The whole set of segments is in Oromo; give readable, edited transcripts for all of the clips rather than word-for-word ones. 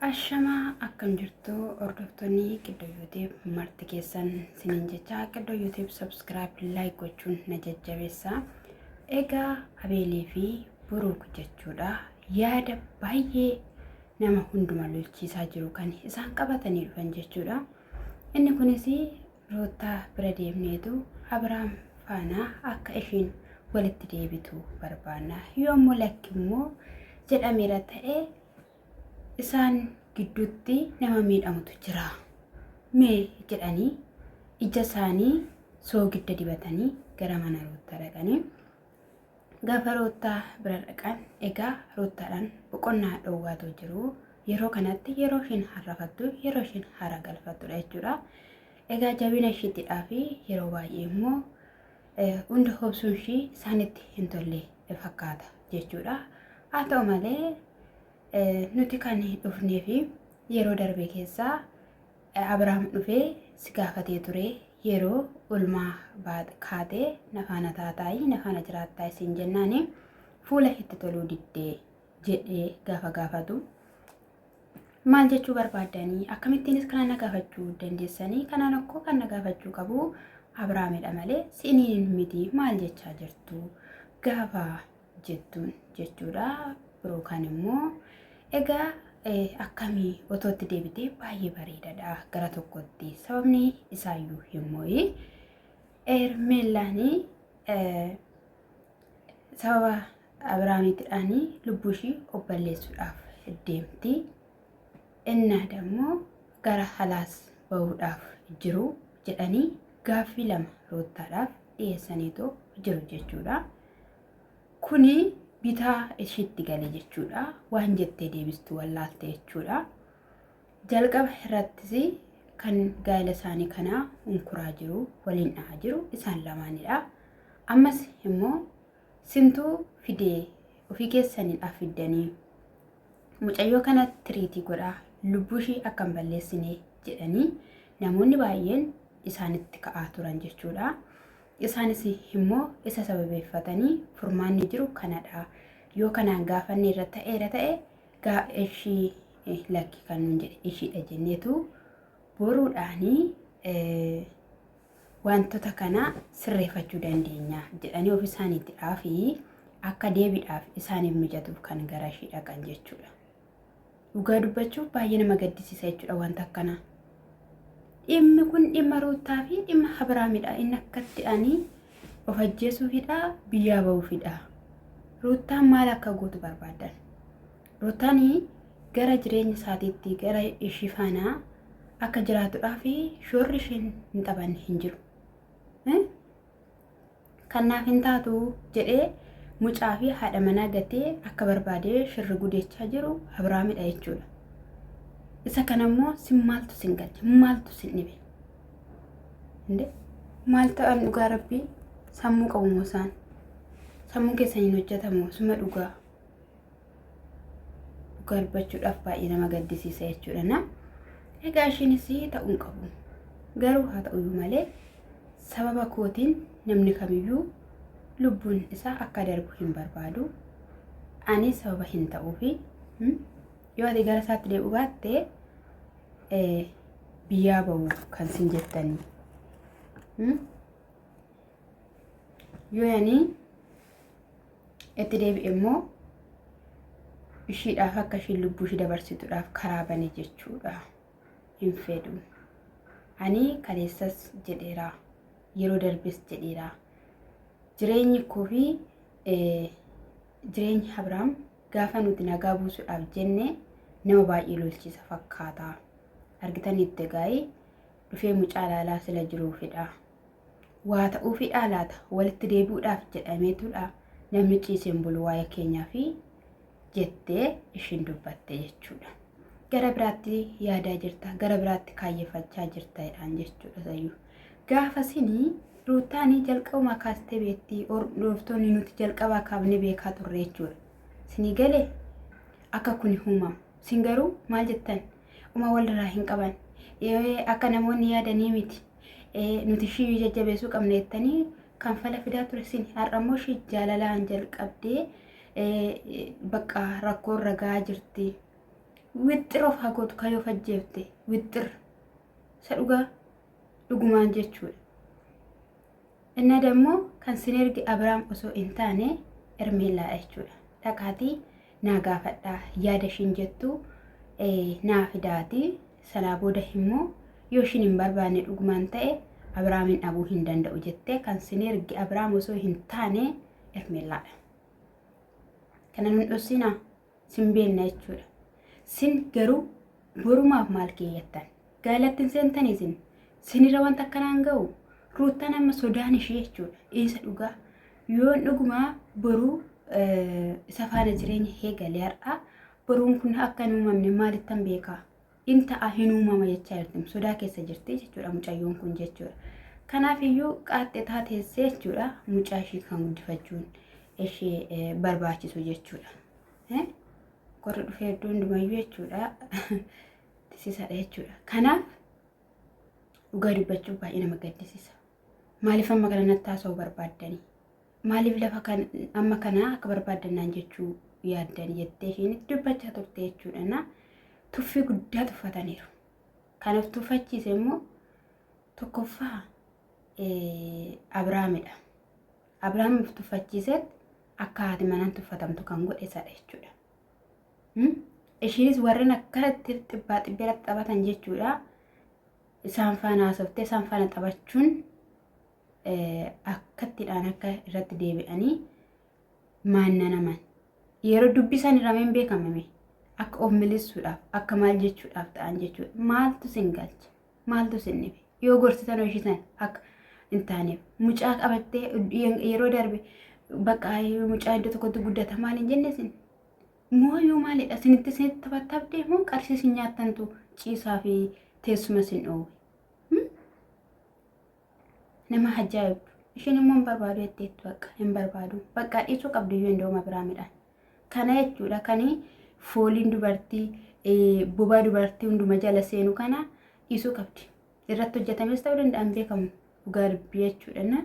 Ashamaa akkam jirtu hordoftoonni Qiddoo YouTube marti keessan sinin jecha Qiddoo YouTube subscribe like gochuun na jajjabeessa. Egaa Abeelii fi Buruuk jechuudha yaada baay'ee nama hunduma lolchiisaa jiru kan isaan qabatanii dhufan jechuudha. Inni kunis Ruuttaa bira deemneetu Abrahaam faana akka ishiin walitti deebitu barbaanna. Yoommoo lakki immoo jedhameera ta'e isaan gidduutti nama miidhamutu jira. Mee jedhanii ija isaanii soogidda dibatanii gara mana Ruuttaa dhaqanii gaafa Ruuttaa bira dhaqan egaa Ruuttaadhaan boqonnaa dhoowwaatu jiru. Yeroo kanatti yeroo isheen harrafattu yeroo isheen hara galfattudha jechuudha. Egaa jabina ishiittidhaa fi yeroo baay'ee immoo hunda hobsuun ishii isaanitti hin tolle fakkaata jechuudha. Haa ta'u malee nuti kan dhufnee fi yeroo darbe keessaa Abrahaam dhufee si gaafatee ture yeroo ulmaa kaatee na faana taataayii na faana jiraattaa isin jennaani fuula itti toluu diddee jedhee gaafa gaafatu maal jechuu barbaaddanii akkamittiinis kana na gaafachuu dandeessanii kanaan akkoo kan na gaafachuu qabu Abrahaamidha malee si'iniin miti maal jechaa jirtu gaafa jettuun jechuudha. Birookaan immoo egaa akkamii otoo itti deebitee baay'ee bareedadha gara tokkotti sababni isaayyuu hin moo'i. Ermeellaanii sababa Abiraamiitidhaan lubbuu ishii of balleessuudhaaf deemti. Innaa dammoo gara halaas bahuudhaaf jiru jedhanii gaaffii lama Ruuttaadhaaf dhiyeessaniitu jiru jechuudha. Kuni bitaa ishiitti gale jechuudha. Waan jettee deebistu wallaalte jechuudha. Jalqaba irrattis kan gaa'ela isaanii kanaa unkuraa jiru waliin dha'aa jiru isaan lamaanidha. Ammas immoo sintuu fidee ofii keessaniidhaaf fiddanii mucayyoo kana tiriitii godhaa lubbuu ishii akka hin balleessine jedhanii namoonni baay'een isaanitti ka'aa turan jechuudha. Isaanis immoo isa sababeeffatanii furmaanni jiru kanadha. Yoo kanaan gaafanne irra ta'eera ta'e gaa ishii lakki kan nuun jedhe ishiidha jenneetu boruudhaanii wantoota kana sirreeffachuu dandeenya jedhanii of isaaniittidhaa fi akka deebiidhaaf isaaniif mijatuuf kan gara ishii dhaqan jechuudha. Dhugaa dubbachuuf baay'ee nama gaddisiisa jechuudha wanta akkanaa. Dhimmi kun dhimma Ruuttaa fi dhimma Abiraamidha. Inni akkatti ani of ajjeesuufidha biyyaa bahuufidha. Ruuttaan maal akka gootu barbaadan? Ruuttaan gara jireenya isaatiitti gara ishii faana akka jiraatudhaaf shoorri isheen hin taphanne hin jiru. Kan naaf hin taatu jedhee mucaa fi haadha manaa gatee akka barbaadee shirri gudeechaa jiru Abiraamidha jechuudha. Isa kana immoo sin maaltu sin galche maaltu sin dhibe? Inde maal ta'an dhugaa rabbii sammuu qabu moo isaan? Sammuun keessan hin hojjetamu suma dhugaa. Dhugaa dubbachuudhaaf baay'ee nama gaddisiisa jechuudha na. Egaa ishiinis ta'uu hin qabu. Garuu haa ta'uyyuu malee sababa kootiin namni kamiyyuu lubbuun isaa akka darbu hin barbaadu. Ani sababa hin ta'uufi yoo ati gara isaatti deebi'uu baatte biyyaa ba'u kan sin jettanii. Yoo ani itti deebi'e immoo ishiidhaaf akka ishiin lubbuu ishii dabarsituudhaaf karaa bane jechuudha. Hin fedhu. Ani kaleessas jedheera. Yeroo darbes jedheera. Jireenyi koo fi jireenyi Abiraam gaafa nuti nagaa buusuudhaaf jenne nama baay'ee lolchiisa fakkaata. Argitanitti egaa dhufee mucaa ilaalaa sila jiruufidha. Waa ta'uufidhaa laata? Walitti deebi'uudhaaf jedhameetudha namni ciisee hin bulu waa'ee keenyaa fi jettee ishiin dubbatte jechuudha. Gara biraatti yaadaa jirta, gara biraatti kaayyeffachaa jirta jedhaan jechuudha sayyuu. Gaafa sini Ruuttaanii jalqabumaa kaastee beekti hordoftoonni nuti jalqabaa kaafnee beekaa turre jechuudha. Sinii galee akka kuni uumamu. Sin garuu maal jettan? Uma walirraa hin qaban. Akka namoonni yaadanii miti. Nuti ishii jajjabeessuu qabna jettanii kan fala fidaa ture sin. Har'a immoo ishii jaalalaan jalqabdee bakka rakkoo irra gahaa jirti. Wixxir of haa gootu kan yoo fajjeefte wixxir. Isa dhugaa dhugumaan jechuudha. Inni dammoo kan sin erge Abiraam osoo hin taane Ermeellaadha jechuudha. Dhaqaatii naa gaafadhaa yaada ishiin jettu naa fidaatii sanaa booda immoo yoo ishiin hin barbaanne dhugumaan ta'e Abiraamin dhabuu hin danda'u jettee kan sin erge Abiraam osoo hin taane Ermeellaadha. Kana nun dhossinaa sin beekna jechuudha. Sin garuu borumaaf maal keeyyattan? Gaa'elatti hin seentanii isin? Sinirra wanta akkanaan ga'u? Ruuttaan amma sodaan ishee jechuudha. Isa dhugaa. Yoon dhugumaa boruu isa faana jireenya eegale har'a boruun kun akka hin uumamne maalittan beekaa? In ta'a hin uumama jechaa jirti. Sodaa keessa jirti jechuudha mucayyoon kun jechuudha. Kanaaf iyyuu qaaxxetaa teessee jechuudha mucaa ishii kan guddifachuun ishee barbaachisu jechuudha. Qorri dhufee iddoo hundumayyuu jechuudha. Tisiisaadha jechuudha. Kanaaf dhugaa dubbachuuf baay'ee nama gaddisiisa. Maaliif amma kana natti haasa'uu barbaaddanii? Maaliif lafa kan amma kana akka barbaaddan naan jechuu yaaddan jettee isheen itti dubbachaa turte jechuudha. Na tuffii guddaa tuffataniiru. Kan of tuffachiise immoo tokkoffaa Abiraamidha. Abiraam of tuffachiiseet akka haati manaan tuffatamtu kan godhe isadha jechuudha. Ishiinis warreen akkanatti xibbaa xibbeeratti taphatan jechuudha. Isaan faana haasoftee isaan faana taphachuun akkattidhaan akka irratti deebi'anii maannanaman. Yeroo dubbisan irrameen beekamame akka of milisuudhaaf akka maal jechuudhaaf ta'an jechuudha. Maaltu sin galcha? Maaltu sin dhibe? Yoo gorsitan hojjetan akka hin taaneef mucaa qabattee yeroo darbe bakka mucaa iddoo tokkotti guddata maal hin jenne sin mooyyuu maalidha isinitti isinitti taphattabdee moo qarshii isin nyaattantu ciisaa fi teessuma isin dhoowwe. Nama ajaa'ibu. Isheen immoo hin barbaadu jetteetti bakka hin barbaadu. Bakka dhiisuu qabdu iyyuu hin biraa midhaan. Kana jechuudha kan fooliin dubartii bobaa dubartii hunduma jala seenu kana dhiisuu qabdi. Irratti hojjetames ta'uu danda'a hin beekamu. Dhugaa dubbii jechuudha.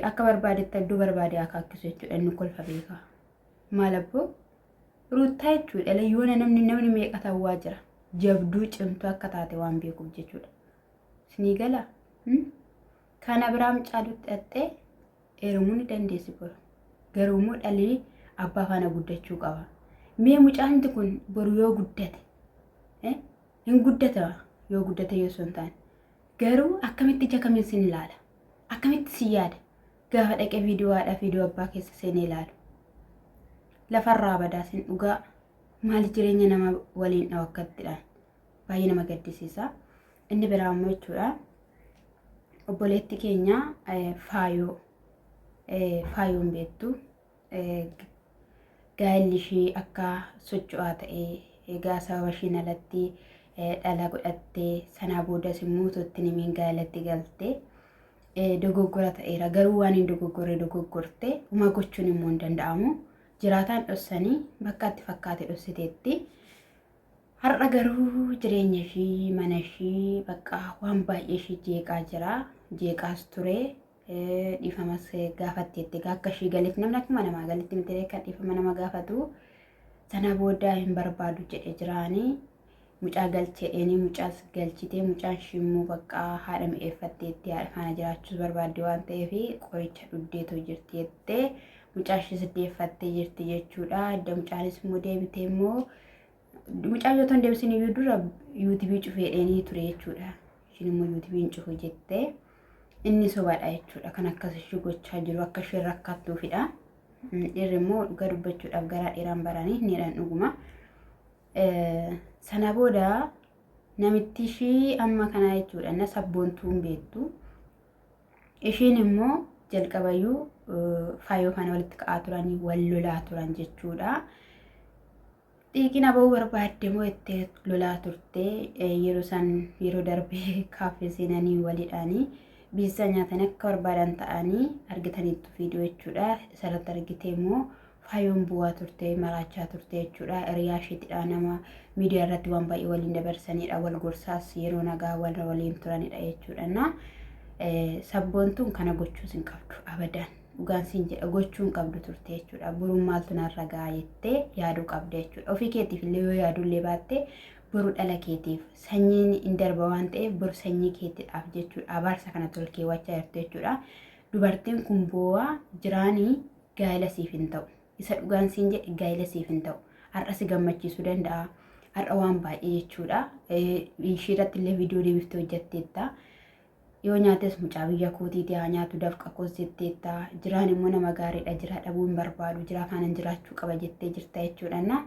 Akka barbaadetti iddoo barbaade haa kaakkisu jechuudha inni kolfa beekaa. Maal abboo? Ruuttaa jechuudha. Yoona namni namni meeqa ta'aa jira. Jabduu cimtuu akka taate waan beekuuf jechuudha. Isinii galaa? Kan Abiraam caalutti dhaxxee heerumuu ni dandeessi boru. Garuu immoo dhalli abbaa faana guddachuu qaba. Mee mucaanti kun boru yoo guddate hin guddata yoo guddate yoo osoo hin taane. Garuu akkamitti ija kamiin sin ilaala? Akkamitti si yaada? Gaafa dhaqee viidiyoo haadhaa viidiyoo abbaa keessa seenee ilaalu. Lafarraa badaa sin dhugaa maali jireenya nama waliin dhawu akkattidhaan. Baay'ee nama gaddisiisa. Inni biraa immoo jechuudha obboleetti keenya faayoo faayoon beektu gaa'elli ishii akka socho'aa ta'e egaa sababa ishiin alatti dhala godhattee sanaa boodas immoo utuu himiin gaa'elatti galte dogoggora ta'eera. Garuu waan hin dogoggorre dogoggorte homaa gochuun immoo hin danda'amu. Jiraataan dhossanii bakka itti fakkaate dhossiteetti. Har'a garuu jireenya ishii mana ishii bakka waan baay'ee ishii jeeqaa jira. Jeeqaas ture. Dhiifamas gaafatteetti. Egaa akka ishii galetti namni akkuma namaa galetti miti kan dhiifama nama gaafatu. Sana booda hin barbaadu jedhe jiraanii. Mucaa galchedheeni mucaas galchitee mucaan ishii immoo bakka haadha mi'eeffatteetti haadha faana jiraachuus barbaadde waan ta'eef qoricha dhugdeetoo jirti jettee mucaa ishiis deeffattee jirti jechuudha. Adda mucaanis immoo deebitee immoo mucaan yoo ta'an deebisin iyyuu dura yuutubii cufeedheenii ture jechuudha. Ishiin immoo yuutubii hin cufu jettee inni sobadha jechuudha. Kan akkas ishii gochaa jiru akka isheen rakkattuufidha. Dhiirri immoo dhugaa dubbachuudhaaf garaa dheeraan baranii ni jedhan dhuguma. Sana booda namitti ishii amma kanaa jechuudha. Na sabboontuu hin beektu. Ishiin immoo jalqabayyuu faayoo kana walitti ka'aa turanii wal lolaa turan jechuudha. Xiiqiin aba'uu barbaadde moo itti lolaa turte yeroo san yeroo darbee kaaffee seenanii walidhaanii biizaa nyaatanii akka barbaadan ta'anii argitaniittu viidiyoo jechuudha. Isarratti argite immoo faayoon bu'aa turte maraachaa turte jechuudha. Hiriyaa isheetidha nama miidiyaa irratti waan baay'ee waliin dabarsanidha. Wal gorsaas yeroo nagaa warra waliin turanidha jechuudha. Sabboontuun kana gochuus hin qabdu abadaan. Dhugaan siin jedha gochuu hin qabdu turte jechuudha. Boruun maaltu narra ga'a jettee yaaduu qabda jechuudha. Ofii keetiif illee yoo yaaduu illee baatte boru dhala keetiif sanyiin hin darba waan ta'eef boru sanyii keetiidhaaf jechuudha. Abaarsa kana tolkeewwachaa jirtu jechuudha. Dubartiin kun boo'aa jiraanii gaa'ela siif hin ta'u. Isa dhugaan siin jedhe gaa'ela siif hin ta'u. Har'a si gammachiisuu danda'a. Har'a waan baay'ee jechuudha. Ishii irratti illee viidiyoo deebiftee hojjetteetta. Yoo nyaates mucaa biyya kootiiti haa nyaatu dafqa koos jetteetta. Jiraan immoo nama gaariidha. Jiraa dhabuu hin barbaadu. Jiraa faanan jiraachuu qaba jettee jirta jechuudha. Na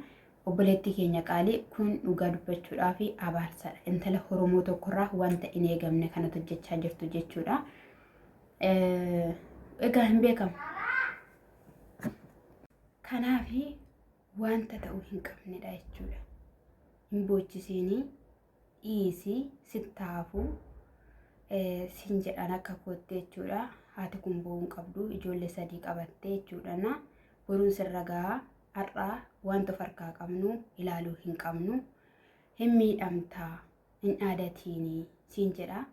obboleettii keenya qaalii kun dhugaa dubbachuudhaa fi abaarsadha. Intala Oromoo tokkorraa wanta hin eegamne kanatu hojjechaa jirtu jechuudha. Egaa hin beekamu. Kanaaf wanta ta'uu hin qabnedha jechuudha. Hin boochisiinii dhiisi sitti hafu sin jedhan akka kootti jechuudha. Haati kun bo'uu hin qabdu ijoollee sadii qabattee jechuudha. Na boruun sirra gahaa har'aa wanta of harkaa qabnu ilaaluu hin qabnu. Hin miidhamtaa hin dhaadatiini siin jedha.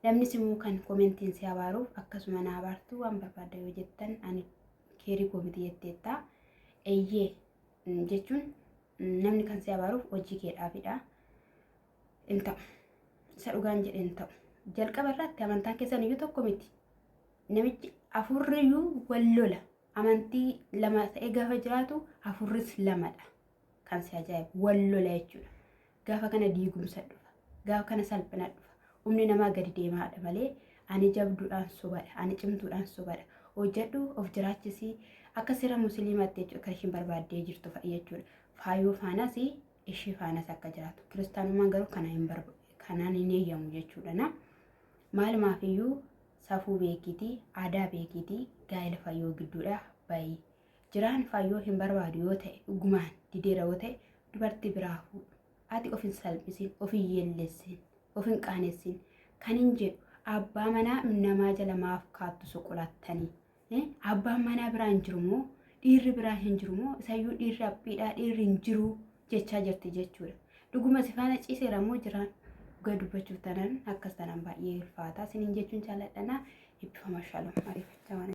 Namnis immoo kan commentiin si abaaruuf akkasuma na abaartu waan barbaadda yoo jettan ani keerii koo miti jetteetta. Eeyyee jechuun namni kan si abaaruuf hojii keedhaafidha. Hin ta'u. Isa dhugaan jedhe hin ta'u. Jalqaba irratti amantaan keessan iyyuu tokko miti. Namichi afurriyyuu wal lola. Amantii lama ta'ee gaafa jiraatu afurris lamadha. Kan si ajaa'ibu wal lola jechuudha. Gaafa kana diigumsa dhufa. Gaafa kana salphina dhufa. Humni namaa gadi deemaadha malee ani jabduudhaan sobadha. Ani cimtuudhaan sobadha. Hojjedhu of jiraachisii akka seera musliimaatti jechuudha kan ishiin barbaaddee jirtu fa'i jechuudha. Faayoo faanas ishee faanas akka jiraatu. Kiristaanummaan garuu kana hin kanaan hin eeyyamu jechuudha. Na maalumaaf iyyuu safuu beekiitii aadaa beekiitii gaa'ela fayyoo gidduudha bayi. Jiraan fayyoo hin barbaadu yoo ta'e dhugumaan dideera yoo ta'e dubartii biraa fuudhu. Ati of hin salphisin, of hin yellessin, of hin qaanessin. Kan hin jedhu abbaa manaa namaa jala maaf kaattu soqolattanii? Abbaan manaa biraa hin jiru moo? Dhiirri biraa hin jiru moo? Isayyuu dhiirri aphiidhaa dhiirri hin jiru jechaa jirti jechuudha. Dhuguma si faana ciiseera moo jiraan? Dhugaa dubbachuuf taanaan akkas taanaan baay'ee ulfaata. Isiniin jechuun jaalladhanaa. Eebbifama shalom. Ariifachaa waan.